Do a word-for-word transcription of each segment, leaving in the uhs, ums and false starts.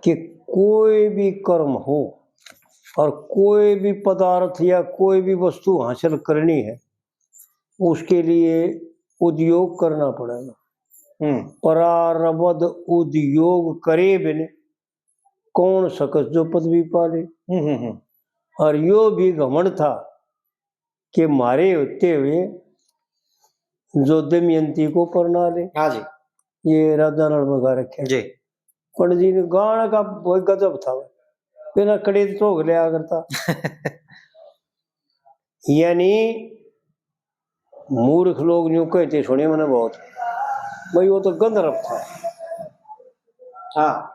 कि कोई भी कर्म हो और कोई भी पदार्थ या कोई भी वस्तु हासिल करनी है, उसके लिए उद्योग करना पड़ेगा। हम्म प्रारब्ध उद्योग करे बिन कौन सकस जो पदवी पाले। हम्म हम्म हम्म। और यो भी घमंड था कि मारे होते हुए जो दमयंती को परना ले, हाँ जी ये राधा नाल में गा रखे। जी। पंडित जी ने गाने का वो गजब था, बिना कड़े तो ठोक लिया करता। यानी मूर्ख लोग न्यू कहते सुने मैंने बहुत, भाई वो तो गंधर्व था। हाँ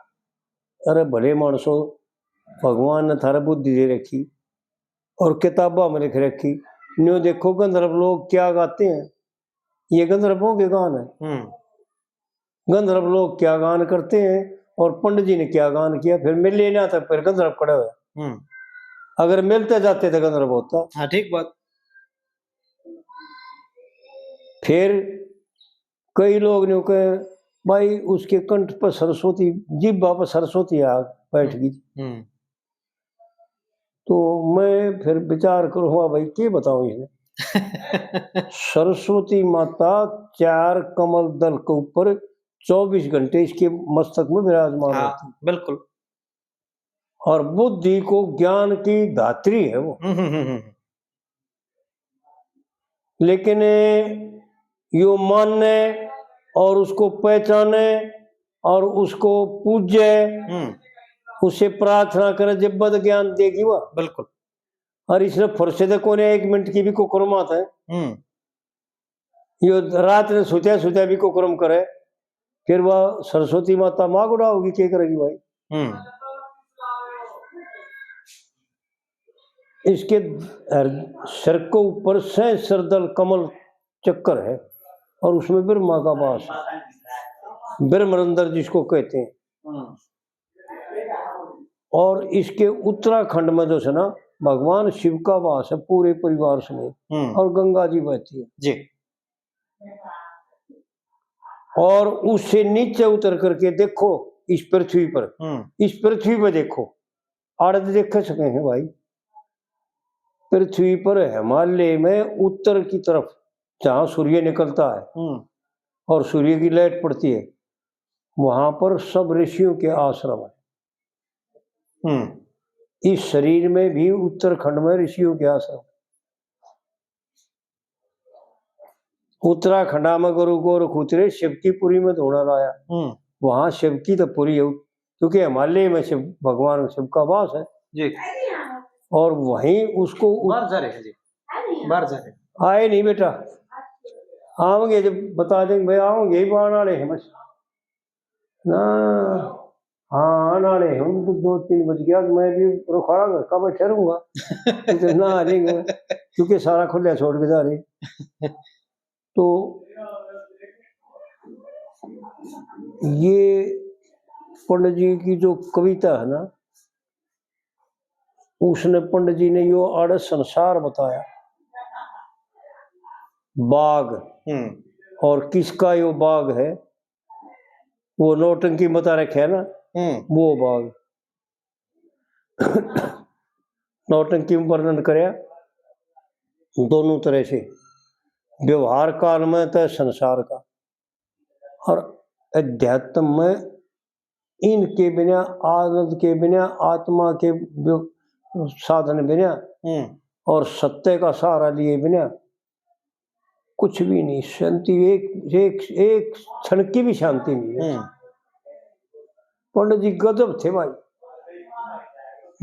अरे भले मानसो, भगवान ने थारे बुद्धि दे रखी और किताबा में लिख रखी, न्यू देखो गंधर्व लोग क्या गाते हैं, ये गंधर्वों के गान है। हम्म गंधर्व लोग क्या गान करते हैं और पंडित जी ने क्या गान किया, फिर मिले ना तो फिर गंधर्व खड़ा हुआ। हम्म अगर मिलते जाते तो गंधर्व होता। हाँ ठीक बात। फिर कई लोग ने कहे, भाई उसके कंठ पर सरस्वती, जीभा पर सरस्वती आ बैठ गई। हम्म तो मैं फिर विचार करूँगा, भाई के बताऊँ इसने। सरस्वती माता चार कमल दल के ऊपर चौबीस घंटे इसके मस्तक में विराजमान हाँ रहती। बिल्कुल। और बुद्धि को ज्ञान की धात्री है वो। हम्म हम्म हम्म हम्म। लेकिन यो माने और उसको पहचाने और उसको पूजे, हम्म उससे प्रार्थना करे, जब बद ज्ञान देगी वह। बिल्कुल। और इसने फुर्सत कोने, एक मिनट की भी कुकर्म आता है। हम्म यो रात ने सोचा सोचा भी कुकर्म करे, फिर वह सरस्वती माता माँ गुड़ा होगी, क्या करेगी भाई? हम्म इसके हर-, सिर के ऊपर सहस्र दल कमल चक्र है और उसमें ब्रह्मा का वास है, ब्रह्मरंध्र जिसको कहते हैं। हम्म और इसके उत्तराखंड में जो है ना, भगवान शिव का वास है पूरे परिवार समेत, हम्म और गंगा जी बहती है। जी। और उससे नीचे उतर करके देखो इस पृथ्वी पर, हम्म इस पृथ्वी पर देखो, आड़त देखे सके हैं भाई। पृथ्वी पर हिमालय में उत्तर की तरफ जहाँ सूर्य निकलता है हम्म और सूर्य की लाइट पड़ती है, वहां पर सब ऋषियों के आश्रम है। हम्म इस शरीर में भी उत्तराखंड में ऋषियों के आश्रम। उत्तराखंडा में गुरु गोरख उतरे, शिव की पुरी में धोणा लाया। हम्म वहां शिव की तो पुरी है, क्योंकि हिमालय में शिव, भगवान शिव का वास है। जी। और वहीं उसको उत- बाहर जा रहे हैं जी, बाहर जा रहे हैं। आए नहीं बेटा, आवेंगे जब बता देंगे भाई, आवेंगे ही, आने वाले हैं बस ना। हाँ, आने वाले हैं, हम तो दो तीन बज गया, मैं भी रुखाड़ा घर का बैठे रहूंगा। इधर ना आ जाएंगे, क्योंकि सारा खुला छोड़ के जा रहे। तो ये पंडित जी की जो कविता है ना, उसने, पंडित जी ने यो आड़े संसार बताया, बाग, हम्म और किसका यो बाग है, वो नौटंकी बता रखे है ना, हम्म वो बाग। नौटंकी में वर्णन करया दोनों तरह से, व्यवहार काल में तो संसार का, और अध्यात्म में इनके बिना, आनंद के बिना, आत्मा के व्य-, साधन बिना हम्म और सत्य का सहारा लिए बिना कुछ भी नहीं, शांति एक, एक, एक क्षण की भी शांति नहीं है। हम्म पंडित जी गजब थे भाई,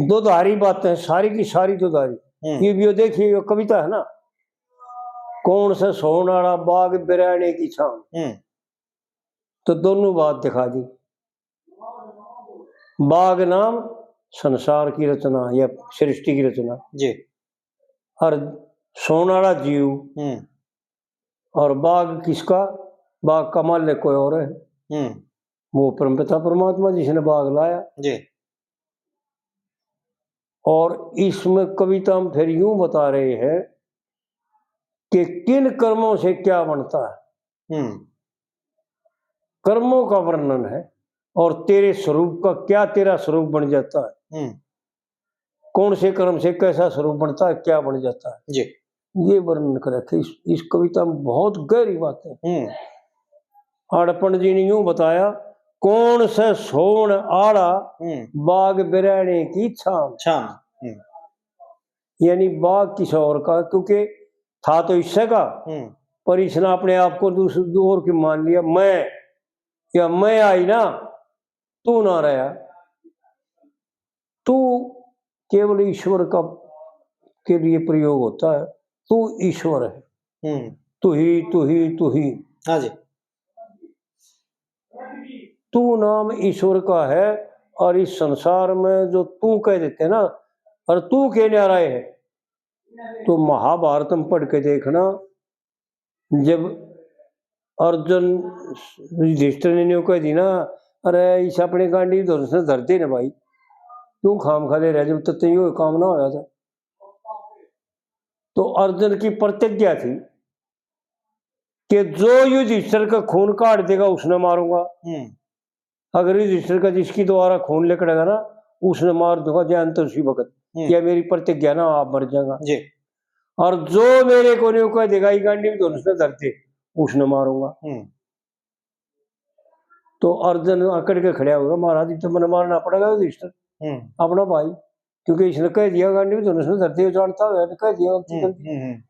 दुधारी बातें, सारी की सारी दुधारी। हम्म ये भी, यो देखिए, यो कविता है ना, कौन सा सोन वाला बाग बिराने की छां, हम्म तो दोनों बात दिखा दी। बाग नाम संसार की रचना या सृष्टि की रचना, जी। और सोन वाला जीव, हम्म और बाग किसका? बाग का मालिक कोई और है, हम्म वो परमपिता परमात्मा जिसने बाग लाया। जी। और इसमें कविता में फिर यूं बता रहे हैं कि किन कर्मों से क्या बनता है, हम्म कर्मों का वर्णन है। और तेरे स्वरूप का क्या तेरा स्वरूप बन जाता है, हम्म। कौन से कर्म से कैसा स्वरूप बनता है, क्या बन जाता है, जी। ये वर्णन कर रखे इस, इस कविता में। बहुत गहरी बात है। हम्म। आड़पण जी ने यूं बताया, कौन से सोण आड़ा, हम्म। बाग बिरहणे की छाम। छाम, हम्म। यानी बाग किसी और का, क्योंकि था तो इससे का, हम्म। पर इसने अपने आप को दूसरे और की मान लिया, मैं, या मैं आई ना, तू ना रहा। तू केवल ईश्वर का, के लिए प्रयोग होता है। तू ईश्वर है। हम्म। तू ही, तू ही, तू ही। हाँ जी। तू नाम ईश्वर का है, और इस संसार में जो तू कह देते हैं ना, और तू के न्यारा है, तो महाभारत में पढ़ के देखना, जब अर्जुन युधिष्ठिर ने न्यू कह दी ना, "अरे, इस अपने गांडी धनुष ने धर दे ना भाई, क्यों खाम खा ले रहा, जब तक यो काम ना होया था।" तो अर्जुन की प्रतिज्ञा थी कि जो युधिष्ठिर का खून काट देगा, उसने मारूंगा। हम्म। अगर युधिष्ठिर का जिसकी द्वारा खून लिकड़ेगा ना, उसने मार दूंगा, जान तो उसी वक्त। हम्म। या मेरी प्रतिज्ञा ना, आप मर जाएगा। जी। और जो मेरे को न्यू कह देगा, "ये गांडी में धनुष ने धर दे," उसने मारूंगा। हम्म। तो अर्जुन अकड़ के खड़ा होगा, "महाराज, ये तो मैंने मारना पड़ेगा युधिष्ठिर, हम्म। अपना भाई, क्योंकि इसने कह दिया, गांडी में धनुष ने धर दे, जानता है, कह दिया गलती हम्म, कर दी।" हम्म, हम्म।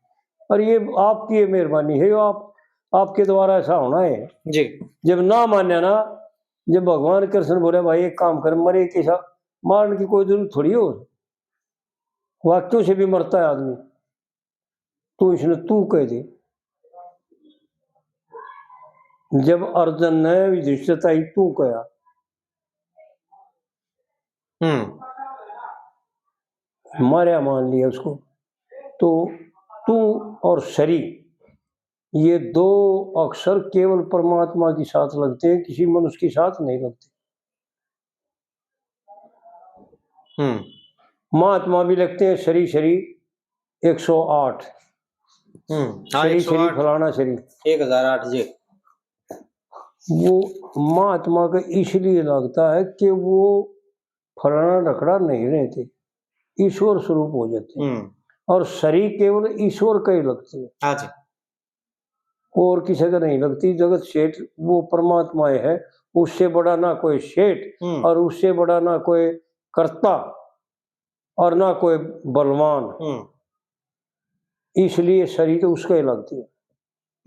और ये आपकी ये मेहरबानी है, यो आप, आपके द्वारा ऐसा होना है। जी। जब ना मान्या ना, जब भगवान कृष्ण बोले, "भाई, एक काम कर, मरे के साथ मारने की कोई जरूरत थोड़ी हो, वाक्यों से भी मरता है आदमी, तो इसने तू कह दे।" जब अर्जुन ने युधिष्ठिर ताई तू कहा, हम्म। मारया मान लिया उसको, तो तू और शरी, ये दो अक्षर केवल परमात्मा के साथ लगते हैं, किसी मनुष्य के साथ नहीं लगते। हम्म। महात्मा भी लगते हैं शरी शरी एक सौ आठ। हम्म, हाँ, शरी शरी एक सौ आठ। फलाना शरी। एक हजार आठ जी। वो महात्मा का इसलिए लगता है कि वो फलाना ढकड़ा नहीं रहते, ईश्वर स्वरूप हो जाते हैं। हम्म। और शरी केवल ईश्वर का ही लगते हैं। हाँ जी। और किसी का नहीं लगती। जगत सेठ वो परमात्मा है, उससे बड़ा ना कोई सेठ हम्म। और उससे बड़ा ना कोई कर्ता और ना कोई बलवान। हम्म। इसलिए शरी तो उसका ही लगती है।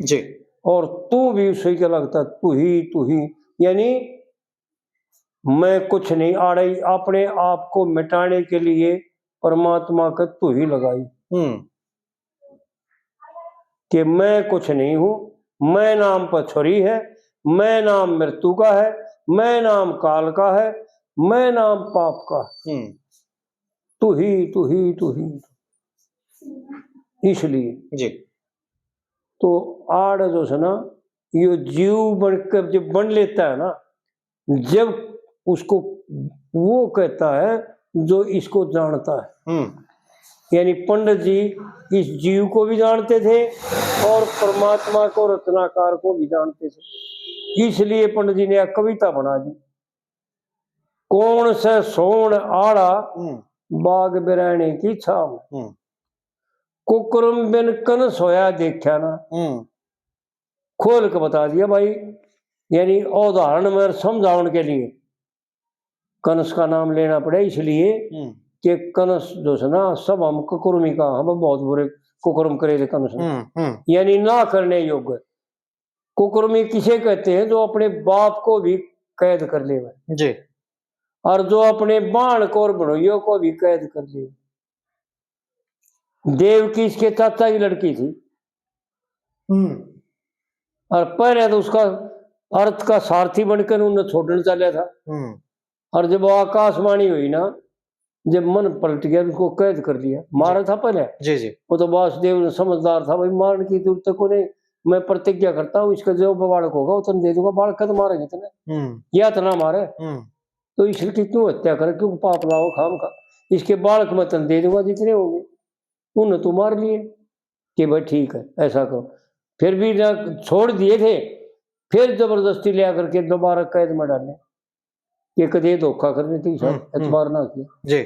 जी। और तू भी उसी का लगता, तू ही, तू ही। यानी मैं कुछ नहीं, आड़े अपने आप को मिटाने के लिए परमात्मा का तू ही लगाई। हम्म। कि मैं कुछ नहीं हूं, मैं नाम पछोरी है, मैं नाम मृत्यु का है, मैं नाम काल का है, मैं नाम पाप का है। हम्म। तू ही, तू ही, तू ही। इसलिए जी। तो आड़ जो है ना, यो जीव बन के जब बन लेता है ना, जब उसको वो कहता है जो इसको जानता है। हम्म। यानी पंडित जी इस जीव को भी जानते थे और परमात्मा को, रचनाकार को भी जानते थे, इसलिए पंडित जी ने एक कविता बना दी, कौन से सोण आड़ा हम्म। बाग बिराने की छाव। हम्म। कुकरम बिन कन सोया देखा ना। हम्म। खोल के बता दिया भाई, यानी उदाहरण में समझावन के लिए कंस का नाम लेना पड़े, इसलिए हम्म। कि कंस जो है ना, सब हम कुकर्मी का, हम बहुत बुरे कुकर्म करे थे कंस ने। हम्म, हम्म। यानी ना करने योग्य। कुकर्मी किसे कहते हैं? जो अपने बाप को भी कैद कर ले जी। और जो अपने बाण को और भणोइयों को भी कैद कर ले। देवकी इसके चाचा की लड़की थी। हम्म। और पहले तो उसका अर्थ का सारथी बनकर उन्हें छोड़ने चला था। हम्म। और जब वो आकाशवाणी हुई ना, जब मन पलट गया, उसको कैद कर लिया, मारा जी। था पहले। जी, जी। वो तो वासुदेव ने समझदार था, भाई, मारने की जरूरत तो कोई नहीं, मैं प्रतिज्ञा करता हूँ, इसका जो बालक होगा, वो तने दे दूंगा, बालक का तो मारेंगे तने, हम्म। या तो ना मारे। हम्म। तो ईश्वर की क्यों हत्या करे, क्यों पाप लाओ खाम खा, इसके बालक मैं तने दे दूंगा जितने होंगे, उन्हें तो मार लिए कि भाई ठीक है, ऐसा करो। फिर भी ना छोड़ दिए थे, फिर जबरदस्ती ले आकर के दोबारा कैद में डाले। कि कदे धोखा करने की हम्म, हम्म। एतबार ना किया। जी।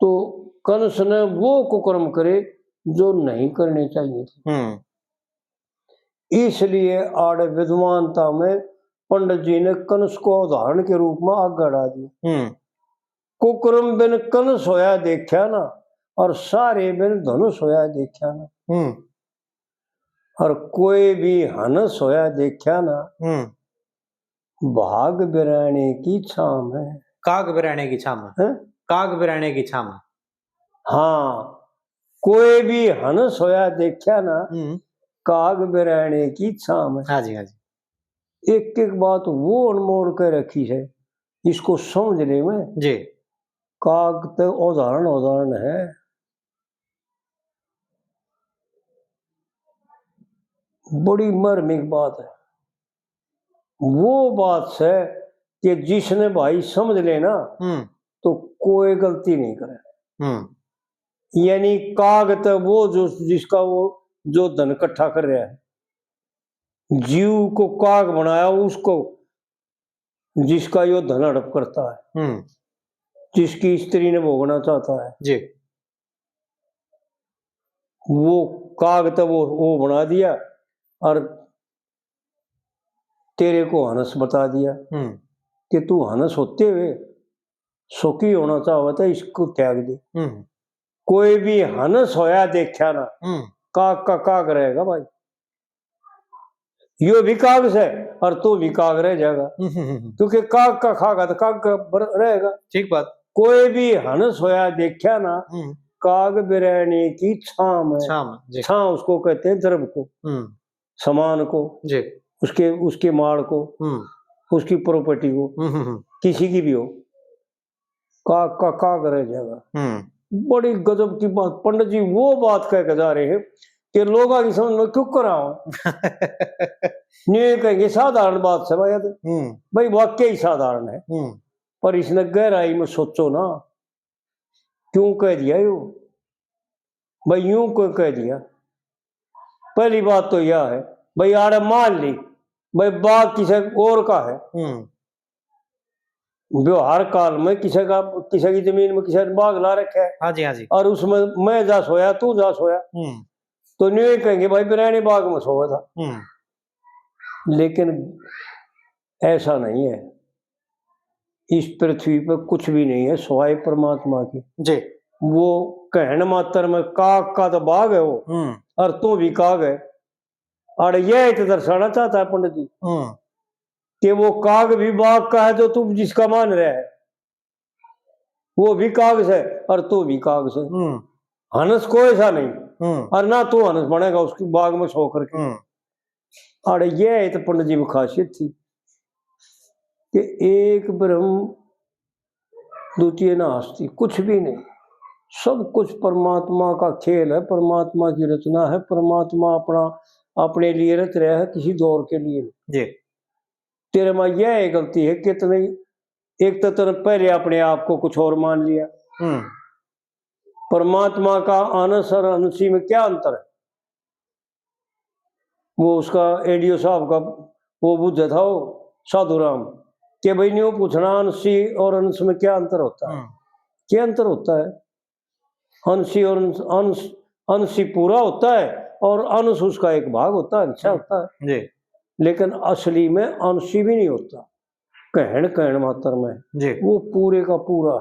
तो कंस ने वो कुकर्म करे जो नहीं करने चाहिए थे। हम्म। इसलिए आड़े विद्वानता में पंडित जी ने कंस को उदाहरण के रूप में आगे अड़ा दिया। हम्म। कुकर्म बिन कंस होया देखा ना, और सारे बिन धनुष होया देखा ना। हम्म। और कोई भी हंस होया देखा ना, हम्म। भाग बिराने की छां में। काग बिराने की छां में। हैं? काग बिराने की छां में। हाँ, कोई भी हंस होया देखा ना, हम्म। काग बिराने की छां में। हाँ जी, हाँ जी। एक एक बात वो अनमोल कर रखी है, इसको समझने में जी। काग तो उदाहरण, उदाहरण है। बड़ी मार्मिक बात है। वो बात है कि जिसने भाई समझ लेना, हम्म। तो कोई गलती नहीं करे। हम्म। यानी काग तो वो जो, जिसका वो जो धन इकट्ठा कर रहा है, जीव को काग बनाया उसको, जिसका यो धन हड़प करता है, हम्म। जिसकी स्त्री ने भोगना चाहता है, जी। वो काग तो वो, वो बना दिया और तेरे को हंस बता दिया हम्म। कि तू हंस होते हुए सुखी होना चाहवे तो इसको त्याग दे। हम्म। कोई भी हंस होया देखा ना, हम्म। काग का काग रहेगा भाई। यो भी काग से और तू भी काग रह जाएगा। हम्म, हम्म, हम्म। क्योंकि काग का खागा तो काग का बर-, रहेगा। ठीक बात। कोई भी हंस होया देखा ना, हम्म। काग बिराने की छां में। छां में, जी। छां उसको कहते हैं द्रव्य को, हम्म। सामान को, जी। उसके, उसके माल को, हम्म। उसकी प्रॉपर्टी को, हम्म, हम्म, हम्म। किसी की भी हो, काग का काग रह जाएगा। हम्म। बड़ी गजब की बात, पंडित जी वो बात कह के जा रहे हैं कि लोगों की समझ में क्यों कराओ। नहीं कहेंगे साधारण बात से भाई, तो हम्म। भाई वाकई साधारण है, हम्म। पर इसने गहराई में सोचो ना, क्यों कह दिया यो भाई, यूं क्यों कह दिया? पहली बात तो यह है भाई, आड़े मान ली भाई बाग किसी और का है, हम्म। व्यवहार काल में किसी का, किसी की जमीन में किसी ने बाग ला रखा है, हाँ जी, हाँ जी। और उसमें मैं जा सोया, तू जा सोया, हम्म। तो न्यू ही कहेंगे भाई बिराने बाग में सोया था। हम्म। लेकिन ऐसा नहीं है, इस पृथ्वी पर कुछ भी नहीं है सिवाय परमात्मा के। जी। वो कहण मात्र में काग का तो बाग है वो, हम्म। और तू भी काग है। और यह तो दर्शाना चाहता है पंडित जी हम्म। कि वो काग भी बाग का है जो तू जिसका मान रहा है, वो भी काग से और तू भी काग से। हम्म। हंस कोई सा नहीं, हम्म। और ना तू हंस बनेगा उसकी बाग में सो करके। हम्म। और यह तो पंडित जी में खासियत थी कि एक ब्रह्म, द्वितीय नास्ति, कुछ भी नहीं, सब कुछ परमात्मा का खेल है, परमात्मा की रचना है, परमात्मा अपना, अपने लिए रच रहा है, किसी दौर के लिए नहीं। जी। तेरे में यह एक गलती है, कितने, एक तो तेरे पहले अपने आप को कुछ और मान लिया। हम्म। परमात्मा का अनस और अनसी में क्या अंतर है? वो उसका एडीओ साहब का वो बुझे था वो साधु राम, कि भाई न्यू पूछना, अनसी और अनस में क्या अंतर होता है? हम्म। क्या अंतर होता है? अनसी और अनस, अनस, अनसी पूरा होता है और अनस उसका एक भाग होता है, हिस्सा हम्म। होता है। जी। लेकिन असली में अनसी भी नहीं होता, कहण, कहण मात्र में। जी। वो पूरे का पूरा,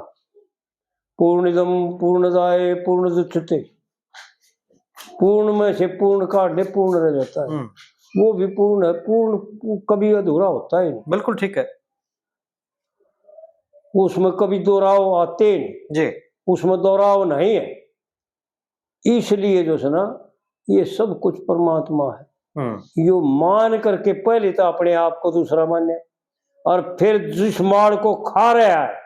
पूर्णिदम पूर्णदाय पूर्णदुच्यते, पूर्ण में से पूर्ण काट ले, पूर्ण रह जाता है। हम्म। वो भी पूर्ण है, पूर्ण पू-, कभी अधूरा होता ही नहीं। बिल्कुल ठीक है। उसमें कभी दोहराव आते ही नहीं। जी। उसमें दोहराव नहीं है। इसलिए जो है ना, ये सब कुछ परमात्मा है। हम्म। यो मान करके पहले तो अपने आप को दूसरा माने, और फिर जिस माल को खा रहा है,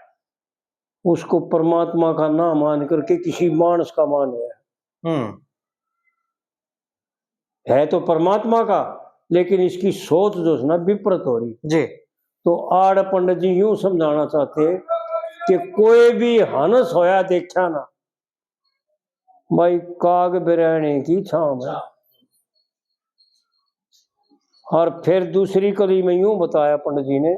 उसको परमात्मा का ना मान करके किसी मानस का मान रहा है। हम्म। है तो परमात्मा का, लेकिन इसकी सोच जो है ना, विपरीत हो रही। जी। तो आड़ पंडित जी यूं समझाना चाहते हैं कि कोई भी हंस होया देखा ना, भाई, काग बिराने की छांव है। और फिर दूसरी कली में यूं बताया पंडित जी ने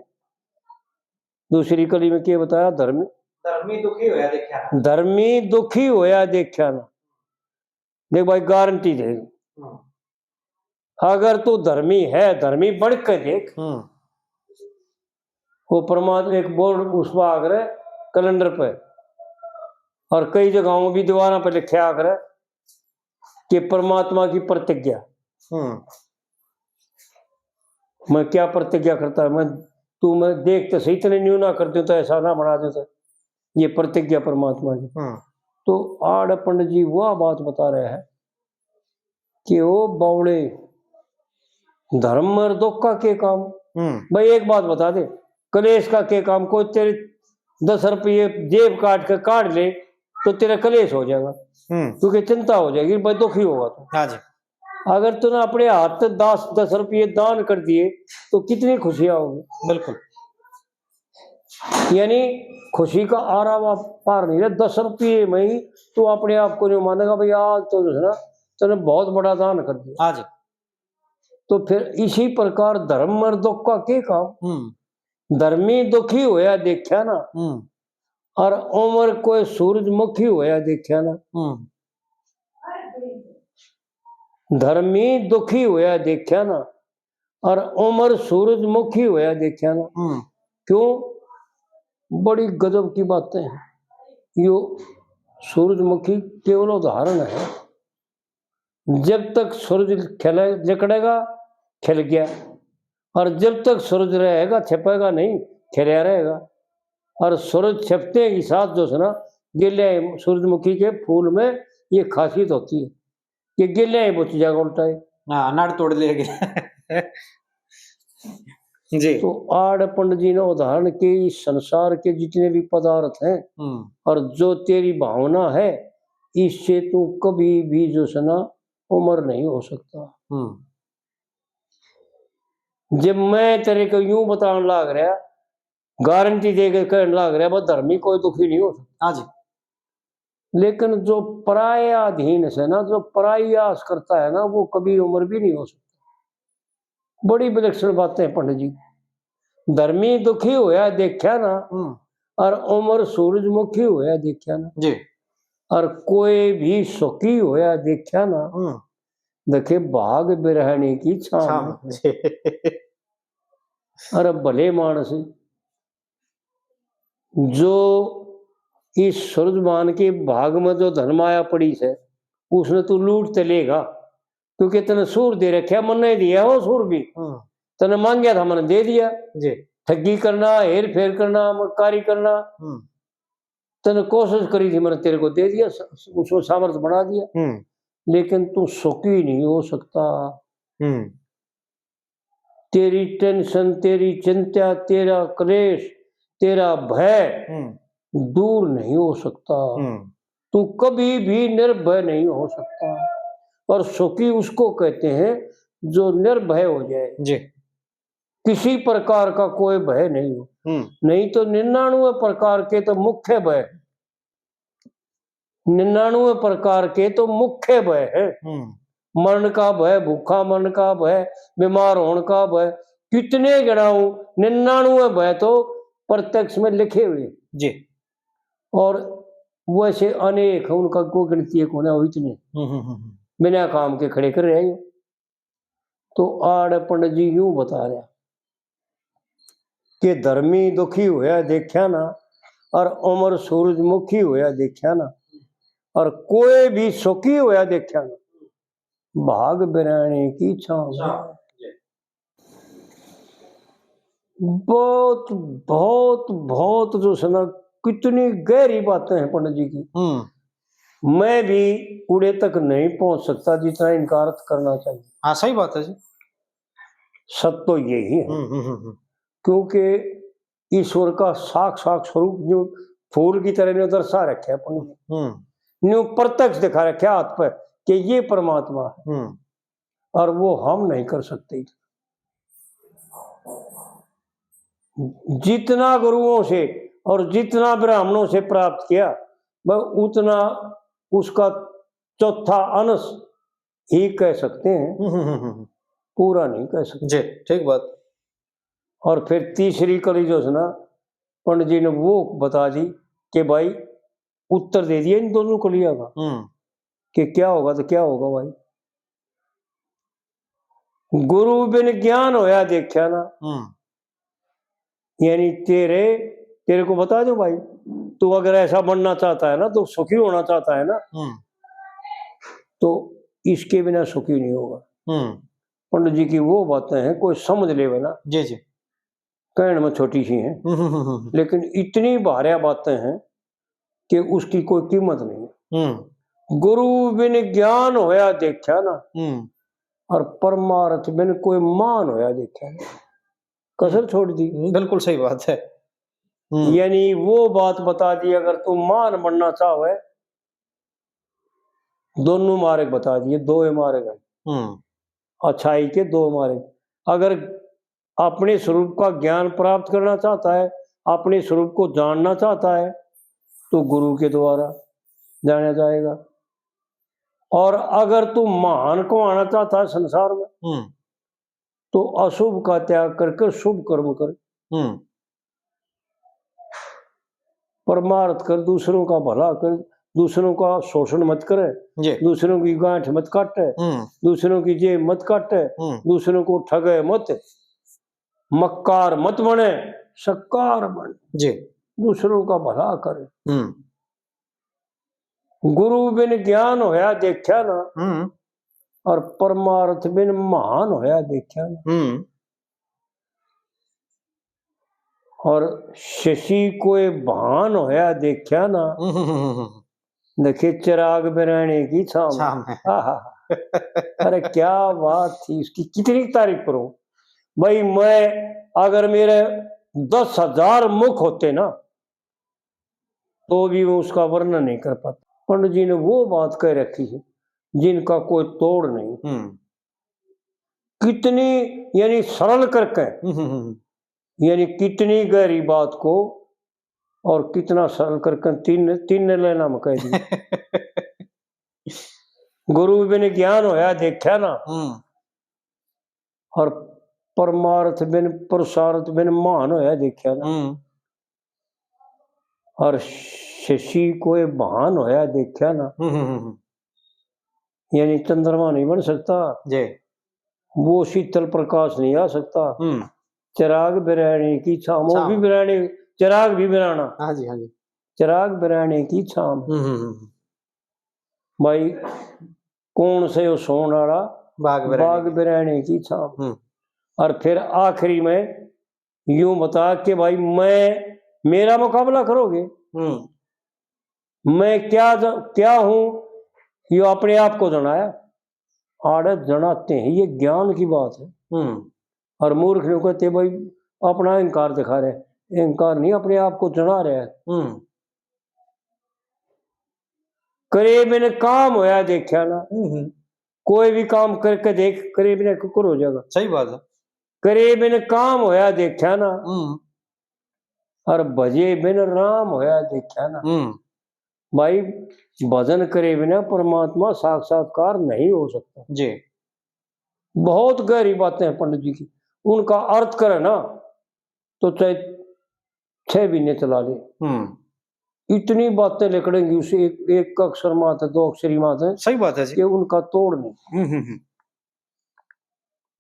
दूसरी कली में क्या बताया? धर्मी धर्मी दुखी होया देखा ना। धर्मी दुखी होया देखा ना। देख भाई, गारंटी दे। हम्म। अगर तू धर्मी है, धर्मी बन के देख। हम्म। वो परमात्मा एक बोर्ड उस पर आ करे, कैलेंडर पे, और कई जगहों भी दीवारों पे लिखे आ करे कि परमात्मा की प्रतिज्ञा। हम्म। मैं क्या प्रतिज्ञा करता है? मैं, तू मैं देख तो सही, इतने न्यू ना कर दे तो, ऐसा ना बना दे तो। ये प्रतिज्ञा परमात्मा की। हम्म। तो आड़ पंडित जी वह बात बता रहे हैं कि ओ बावड़े, धर्म और दुख का के काम? हम्म। भाई, एक बात बता दे, कलेश का के काम? कोई तेरे दस रुपये जेब काट के काट ले तो तेरा कलेश हो जाएगा। हम्म। तुझे चिंता हो जाएगी भाई, दुखी होगा तू। हाँ जी। अगर तूने अपने हाथ से दस, दस रुपये दान कर दिए तो कितनी खुशियां होगी। बिल्कुल। यानी खुशी का आरा वा-, पार नहीं रहा। दस रुपये में ही तू अपने आप को नहीं मानेगा भाई, आज तो जो है ना, तूने बहुत बड़ा दान कर दिया। हाँ जी। तो फिर इसी प्रकार धर्म और दुख का के काम? हम्म। धर्मी दुखी होया देखा ना, हम्म। और उमर कोई सूरजमुखी होया देखा ना। हम्म। धर्मी दुखी होया देखा ना, और उमर सूरजमुखी होया देखा ना। हम्म। क्यों? बड़ी गजब की बातें हैं। यो सूरजमुखी केवल उदाहरण है। जब तक सूरज खिले, लिकड़ेगा, खिल गया, और जब तक सूरज रहेगा, छिपेगा नहीं, खिलया रहेगा। और सूरज छिपते ही साथ जो है ना, गेल्या सूरजमुखी के फूल में ये खासियत होती है कि गेल्या ही बुझ जाएगा उल्टा ही। हाँ, नाड़ तोड़ लेगा। जी। तो आड़ पंडित जी ने उदाहरण के इस संसार के जितने भी पदार्थ हैं, हम्म। और जो तेरी भावना है, इससे तू कभी भी जो है ना, उमर नहीं हो सकता। हम्म। जब मैं तेरे को यूं बताने लाग रहा, गारंटी दे के कहने लाग रहा, बस धर्मी कोई दुखी नहीं हो सकता। हाँ जी। लेकिन जो परायाधीन से ना, जो पराई आस करता है ना, वो कभी उमर भी नहीं हो सकता। बड़ी विलक्षण बातें पंडित जी। धर्मी दुखी होया देखा ना, हम्म। और उमर सूरजमुखी होया देखा ना, जी। और कोई भी सुखी होया देखा ना, हम्म। देखे भाग बिरहणी की छाम। छाम, जी। अरे भले मानस, जो इस सूरजमान के भाग में जो धन माया पड़ी से, उसने तू लूट ते लेगा, क्योंकि तने सूर दे रखा, मन्ने ही दिया वो सूर भी। हम्म। तने मांग्या था, मैंने दे दिया। जी। ठगी करना, हेर फेर करना, मक्कारी करना, हम्म। तने कोशिश करी थी, मैंने तेरे को दे दिया, स-, उसको सामर्थ्य बना दिया। हम्म। लेकिन तू सुखी नहीं हो सकता। हम्म। तेरी टेंशन, तेरी चिंता, तेरा क्लेश, तेरा भय हम्म। दूर नहीं हो सकता। हम्म। तू कभी भी निर्भय नहीं हो सकता। और सुखी उसको कहते हैं जो निर्भय हो जाए। जी। किसी प्रकार का कोई भय नहीं हो। हम्म। नहीं तो निन्यानवे प्रकार के तो मुख्य भय, निन्यानवे प्रकार के तो मुख्य भय हैं। हम्म। मरण का भय, भूखा मरण का भय, बीमार होने का भय, कितने गिनाऊं, निन्यानवे भय तो प्रत्यक्ष में लिखे हुए। जी। और वैसे अनेक हैं, उनका कोई गिनती एक होना हो इतने। हम्म, हम्म, हम्म, हम्म। बिना काम के खड़े कर रहे हो। तो आड़ पंडित जी यूं बता रहा कि धर्मी दुखी होया देखा ना, और उमर सूरजमुखी होया देखा ना, और कोई भी सुखी होया देखा ना, भाग बिरहणी की छांव। छांव, जी। बहुत, बहुत, बहुत जो है ना, कितनी गहरी बातें हैं पंडित जी की। हम्म। मैं भी उड़े तक नहीं पहुंच सकता जितना इनका अर्थ करना चाहिए। हाँ, सही बात है जी। सत्य तो यही है। हम्म, हम्म, हम्म, हम्म। क्योंकि ईश्वर का साक्षात स्वरूप जो फूल की तरह ने दर्शा रखे अपन, हम्म। न्यू प्रत्यक्ष दिखा रखे हाथ पे कि ये परमात्मा है। हम्म। और वो हम नहीं कर सकते। जितना गुरुओं से और जितना ब्राह्मणों से प्राप्त किया, वह उतना उसका चौथा अंश ही कह सकते हैं, हम्म, हम्म, हम्म, हम्म। पूरा नहीं कह सकते। जी, ठीक बात। और फिर तीसरी कली जो है ना, पंडित जी ने वो बता दी कि भाई, उत्तर दे दिया इन दोनों कलिया का हम्म। कि क्या होगा तो क्या होगा भाई। गुरु बिन ज्ञान होया देखा ना। हम्म। यानी तेरे, तेरे को बता दो भाई, तू अगर ऐसा बनना चाहता है ना, तो सुखी होना चाहता है ना, हम्म। तो इसके बिना सुखी नहीं होगा। हम्म। पंडित जी की वो बातें हैं, कोई समझ लेवे ना, जी, जी। कहण में छोटी सी हैं, हम्म, हम्म, हम्म। लेकिन इतनी भारिया बातें हैं कि उसकी कोई कीमत नहीं। हम्म। गुरु बिन ज्ञान होया देखा ना, हम्म। और परमार्थ बिन कोई मान होया देखा ना। कसर हम्म। छोड़ दी। हम्म, बिल्कुल सही बात है। हम्म। यानी वो बात बता दी, अगर तू मान बनना चाहे, दोनों मार्ग बता दिए, दो ही मार्ग है। हम्म। अच्छाई के दो मार्ग। अगर अपने स्वरूप का ज्ञान प्राप्त करना चाहता है, अपने स्वरूप को जानना चाहता है, तो गुरु के द्वारा जाना जाएगा। और अगर तू महान कहवाना चाहता है संसार में, हम्म। तो अशुभ का त्याग करके शुभ कर्म कर। हम्म। परमार्थ कर, दूसरों का भला कर, दूसरों का शोषण मत करे, जी। दूसरों की गांठ मत काटे, हम्म। दूसरों की जेब मत काटे, हम्म। दूसरों को ठगे मत, मक्कार मत बने, सक्कार बन, जी। दूसरों का भला करे। हम्म। गुरु बिन ज्ञान होया देखा ना, हम्म। और परमार्थ बिन महान होया देखा ना। हम्म। और शशि कोई भान होया देखा ना। हम्म, हम्म, हम्म, हम्म। देखे चिराग बिराने की छाँव में। छाँव में। आहा। अरे क्या बात थी उसकी, कितनी तारीफ करूं भाई। मैं, अगर मेरे दस हजार मुख होते ना, तो भी मैं उसका वर्णन नहीं कर पाता। पंडित जी ने वो बात कह रखी है जिनका कोई तोड़ नहीं। हम्म। कितनी, यानी सरल करके, हम्म, हम्म, हम्म। यानी कितनी गहरी बात को और कितना सरल करके तीन, तीन लाइना में कह दिया। गुरु बिन ज्ञान होया देखा ना, हम्म। और परमार्थ बिन, पुरुषार्थ बिन महान होया देखा ना। हम्म। और शशि कोई भान होया देखा ना। हम्म, हम्म, हम्म। यानी चंद्रमा नहीं बन सकता। जी। वो शीतल प्रकाश नहीं आ सकता। हम्म। चिराग बिराने की छाँव, वो छाँव। भी बिराने, चिराग भी बिराना। हाँ जी, हाँ जी। चिराग बिराने की छाँव। हम्म, हम्म, हम्म। भाई, कौन से यो सोण वाला? बाग बिराने बाग की। बिराने की छाँव। हम्म। और फिर आखिरी में यूं बता कि भाई, मैं, मेरा मुकाबला करोगे? हम्म। मैं क्या ज-, क्या हूं, यो अपने आप को जनाया। आड़े जनाते हैं, ये ज्ञान की बात है। हम्म। और मूर्ख लोग कहते, भाई, अपना अहंकार दिखा रहे। अहंकार नहीं, अपने आप को जना रहे हैं। हम्म। करे बिन काम होया देखा ना। हम्म, हम्म। कोई भी काम करके देख, करे बिना कुकर हो जाएगा। सही बात है। करे बिन काम होया देखा ना। हम्म। और भजे बिन राम होया देखा ना। हम्म। भाई, भजन करे बिना परमात्मा साक्षात्कार नहीं हो सकता। जी। बहुत गहरी बातें हैं पंडित जी की। उनका अर्थ करे ना, तो चाहे छह महीने चला ले। हम्म। इतनी बातें लिकड़ेंगी उस एक, एक अक्षर माते, दो अक्षरी माते, सही बात है जी। कि उनका तोड़ नहीं। हम्म, हम्म, हम्म।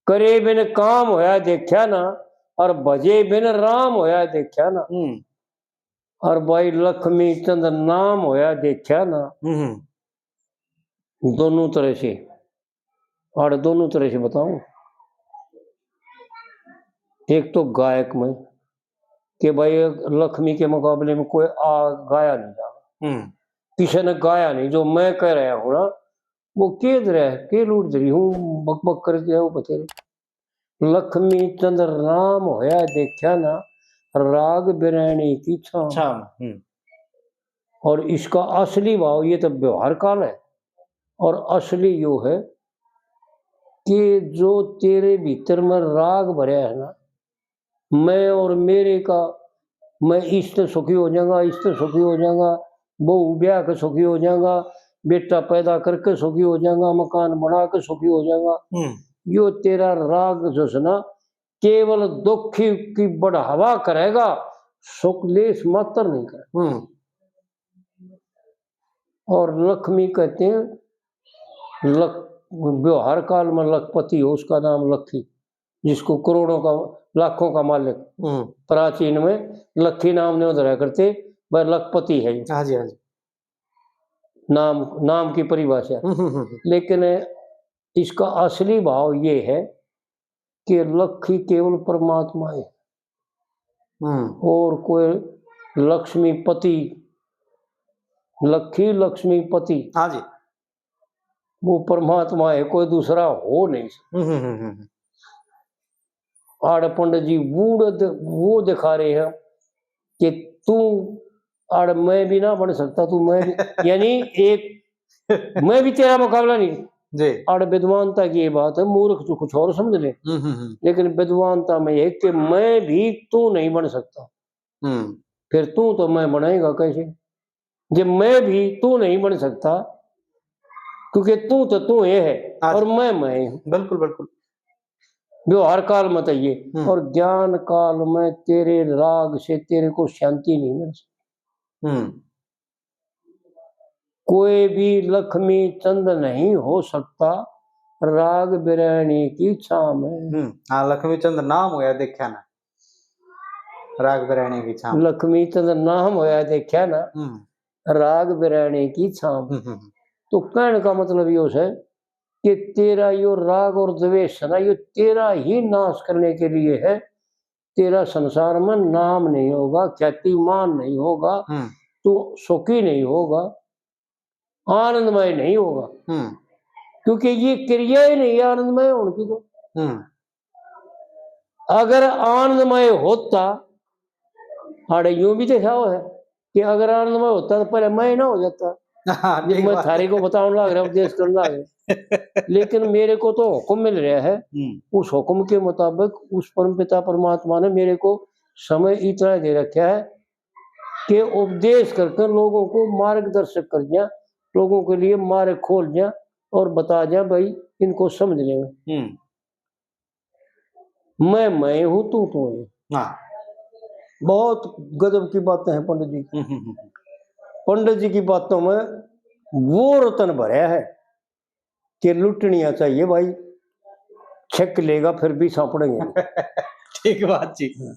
करे बिन काम होया देखा ना, और भजे बिन राम होया देखा ना। हम्म। और भाई, लक्ष्मी चंद नाम होया देखा ना। हम्म। दोनों तरह से, और दोनों तरह से बताऊं। एक तो गायक में, कि भाई, लक्ष्मी के मुकाबले में कोई आ, गाया नहीं जा। हम्म। किसी ने गाया नहीं, जो मैं कह रहा हूं ना, वो के रहे, के लूट रही हूँ, बकबक कर जाओ बतेरे। लक्ष्मी चंद्र राम होया देखा ना, राग बिराने की छाँव। छाँव, हम्म। और इसका असली भाव, ये तो व्यवहार काल है, और असली यो है कि जो तेरे भीतर में राग भरया है ना, मैं और मेरे का, मैं इससे सुखी हो जाऊंगा, इससे सुखी हो जाऊंगा, बहू ब्याह के सुखी हो जाऊंगा, बेटा पैदा करके सुखी हो जाऊंगा, मकान बना के सुखी हो जाऊंगा। हम्म। यो तेरा राग जो है ना, केवल दुखी की बढ़ावा करेगा, सुख लेस मात्र नहीं करे। हम्म। और लक्ष्मी कहते हैं, लख, व्यवहार काल में लखपति हो, उसका नाम लखी, जिसको करोड़ों का, लाखों का मालिक। हम्म। प्राचीन में लखी नाम नहीं धरा करते, वह लखपति है। हाँ जी, हाँ जी। नाम, नाम की परिभाषा। हम्म, हम्म, हम्म। लेकिन इसका असली भाव ये है कि लखी केवल परमात्मा है। हम्म। और कोई लक्ष्मीपति, लखी लक्ष्मीपति, हाँ जी। वो परमात्मा है, कोई दूसरा हो नहीं। हम्म, हम्म, हम्म, हम्म। आड़ पंडित जी बूढ़ द-, वो दिखा रहे हैं कि तू आड़ मैं भी ना बन सकता, तू मैं भी, यानी एक मैं भी तेरा मुकाबला नहीं। जी। आड़ विद्वानता की ये बात है, मूर्ख तो कुछ और समझ ले, हम्म, हम्म, हम्म। लेकिन विद्वानता में ये कि मैं भी तू नहीं बन सकता। हम्म। फिर तू तो मैं बनाएगा कैसे? जब मैं भी तू नहीं बन सकता, क्योंकि तू तो तू ये है, हाँ जी। और मैं मैं हूँ। बिल्कुल, बिल्कुल। व्यवहार काल में तो ये, हम्म। और ज्ञान काल में तेरे राग से तेरे को शांति नहीं मिल सकती। हम्म। कोई भी लक्ष्मी चंद नहीं हो सकता राग बिरहणी की छां में। हम्म, हाँ, लक्ष्मी चंद नाम होया देखा ना, राग बिरहणी की छां में। लक्ष्मी चंद नाम होया देखा ना, हम्म। राग बिरहणी की छां में। हम्म, हम्म, हम्म। तो कहने का मतलब यो है कि तेरा यो राग और द्वेष है ना, यो तेरा ही नाश करने के लिए है। तेरा संसार में नाम नहीं होगा, ख्यातिमान नहीं होगा, हम्म। तू सुखी नहीं होगा, आनंदमय नहीं होगा। हम्म। क्योंकि ये क्रिया ही नहीं है आनंदमय होने की तो। हम्म। अगर आनंदमय होता, आड़े यूं भी देखा हुआ है कि अगर आनंदमय होता तो पहले मैं ही ना हो जाता। हाँ, जो ठीक मैं बात। थारे को बताने लाग रहा, उपदेश करने लाग रहा। लेकिन मेरे को तो हुक्म मिल रहा है, हम्म। उस हुक्म के मुताबिक उस परमपिता परमात्मा ने मेरे को समय इतना दे रखा है कि उपदेश करके लोगों को मार्गदर्शक कर दिया, लोगों के लिए मार्ग खोल दिया और बता दिया, भाई, इनको समझ लेना। हम्म। मैं मैं हूँ, तू तू है। हाँ। बहुत गजब की बातें हैं पंडित जी की। हम्म, हम्म, हम्म। पंडित जी की बातों में वो रतन भरया है कि लुटनिया चाहिए भाई, छिक लेगा फिर भी सांपड़ेंगे। ठीक बात जी।